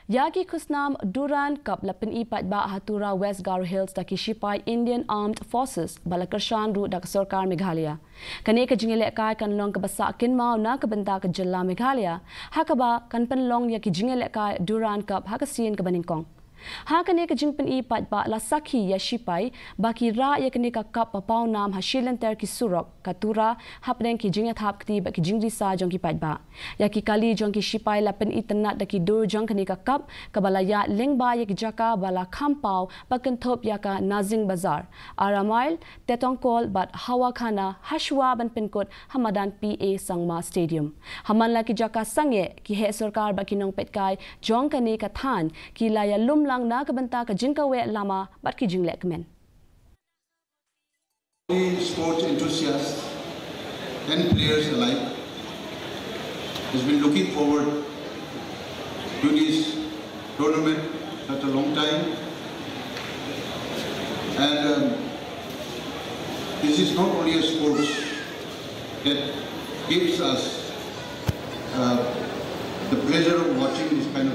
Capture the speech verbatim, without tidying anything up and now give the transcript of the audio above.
Ïa ki khusnam Durand Cup la pyni paidbah ha Tura, West Garo Hills da ki shipai Indian Armed Forces ba la kyrshan ruh da ka sorkar Meghalaya. Kane ka jingïalehkai kan long kaba sah kynmaw na ka bynta ka jylla Meghalaya, ha kaba kan pynlong ïa ki jingïalehkai Durand Cup ha ka sien kaba nyngkong. Ha kane ka jingpyni paidbah la sakhi ïa shipai ba ki rah ïa kane ka cup ba paw nam ha shilynter ki surok ka Tura hapdeng ki jingïathap kti bad ki jingrisa jong ki paidbah. Ïa ki kali jong ki shipai la pyni tynnat da ki dur jong kane ka cup kaba la ïaid lyngba ïa ki jaka ba la kham paw ba kynthup ïa ka Nazing Bazar, Aramail, Tetongkol bad Hawakhana hashwa ban pynkut ha madan P A Sangma Stadium. Ha man la ki jaka sangeh, ki heh sorkar bad ki nongpeitkai jong kane ka thaiñ ki la ïalum lang na ka bynta ka jingkaweh lama bad ki jinglehkmen. Sports enthusiasts and players alike has been looking forward to this tournament such a long time. And um, this is not only a sports that gives us uh, the pleasure of watching this kind